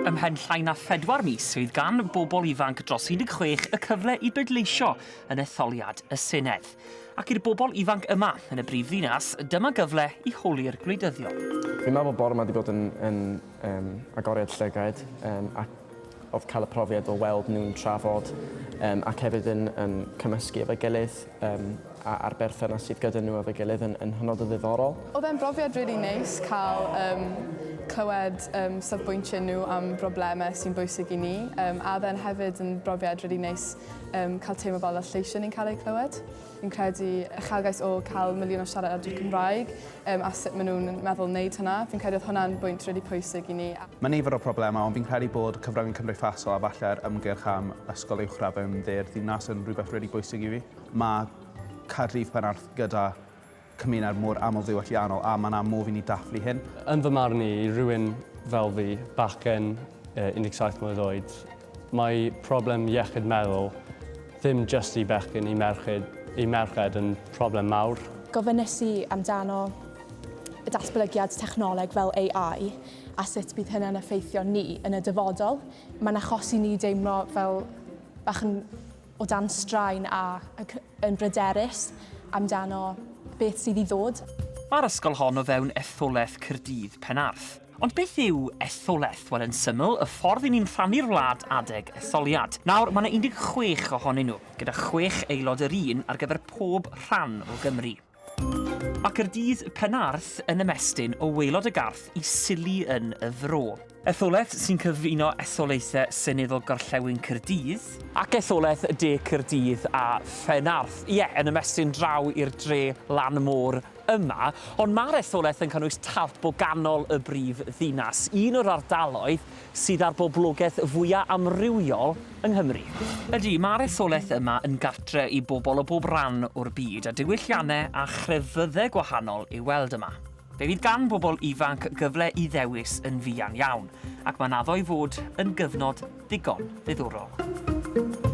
Ymhen llai na phedwar mis fydd gan bobl ifanc dros 16 y cyfle i bleidleisio yn etholiad y Senedd. Ac i'r bobl ifanc yma yn y brif ddinas, dyma gyfle i holi'r gwleidyddion. Fi'n meddwl bod bore 'ma 'di bod yn yn yym agoriad llygaid yym ac oedd cael y profiad o weld nhw'n trafod yym ac hefyd yn yn cymysgu efo'i gilydd yym a a'r berthynas sydd gyda nhw efo'i gilydd yn yn hynod o ddiddorol. Oedd e'n brofiad rili neis cael yym clywed yym safbwyntiau nhw am broblemau sy'n bwysig i ni yym a oedd e'n hefyd yn brofiad rili neis yym cael teimlo fel oedd lleisiau ni'n cael eu clywed. Fi'n credu uchelgais o cael miliwn o siaradwyr Cymraeg yym a sut maen nhw'n meddwl wneud hwnna. Fi'n credu oedd hwnna'n bwynt rili pwysig i ni. Mae nifer o problemau, ond fi'n credu bod cyfryngau cymdeithasol a falle'r ymgyrch am ysgol uwchradd yn dde'r ddinas yn rhywbeth rili bwysig i fi. Mae Caerdydd Penarth gyda cymuned mor amlddiwylliannol a mae 'na modd i ni dathlu hyn. Yn fy marn i, i rywun fel fi, bachgen 17 mlwydd oed, mae problem iechyd meddwl ddim jyst i bechgyn, i merched, i merched yn problem mawr. Gofynnes i amdano y datblygiad technoleg fel AI a sut bydd hynna'n effeithio ni yn y dyfodol. Mae'n achosi ni deimlo fel bach yn o dan straen a yn bryderus amdano beth sydd i ddod. Mae'r ysgol hon o fewn etholaeth Caerdydd Penarth. Ond beth yw etholaeth? Wel, yn syml, y ffordd i ni'n rhannu'r wlad adeg etholiad. Nawr, mae yna 16 ohonyn nhw, gyda chwech aelod yr un ar gyfer pob rhan o Gymru. Mae Caerdydd Penarth yn ymestyn o waelod y Garth i Sili yn y Fro. Etholaeth sy'n cyfuno etholaethau seneddol Gorllewin Caerdydd ac etholaeth De Caerdydd a Phenarth. Ie, yn ymestyn draw i'r dre lan môr yma, ond mae'r etholaeth yn cynnwys talp o ganol y brif ddinas, un o'r ardaloedd sydd â'r boblogaeth fwya' amrywiol yng Nghymru. Ydy, mae'r etholaeth yma yn gartre i bobl o bob rhan o'r byd, a diwylliannau a chrefyddau gwahanol i'w weld yma. Fe fydd gan bobl ifanc gyfle i ddewis yn fuan iawn, ac mae'n addo i fod yn gyfnod ddigon ddiddorol.